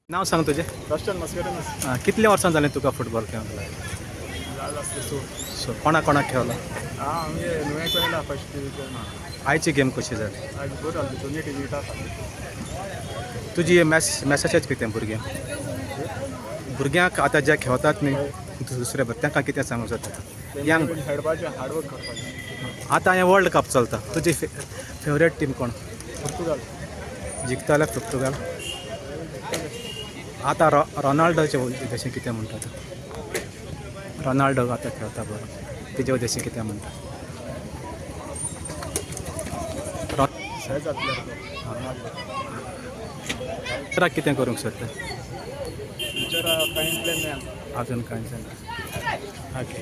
नांव सांग तुजें. दर्शन मस्करेनस. आं, कितले वर्सां जालें तुका फुटबॉल खेळूंक लागले? जालें आसलें सो. सो कोणा कोणाक खेळला? आं, आमगे नुवें केला फस्ट डिविजन. आयची गेम कशी जाली? आयज बरी जाली, दोनी टिमी टाफ आसली. तुजी मॅसेज कितें भुरग्यांक भुरग्यांक आतां जे खेळतात न्ही दुसरे भुरगे, तांकां कितें सांगूंक सोदता यंग? खेळपाचें, हार्डवर्क करपाचें. आतां हें वर्ल्ड कप चलता, तुजी फेवरेट टीम कोण? पुर्तुगाल. जिखताले पुर्तुगाल आतां? रोनाल्डोचे उद्देशी कितें म्हणटा तूं? रोनाल्डो आतां खेळता बरो, तेजे उद्देशी कितें म्हणटा? सहज जातलें. कितें करूंक सोदता? फ्युचर कांय प्लॅन ना. अजून कांय जायना. ओके.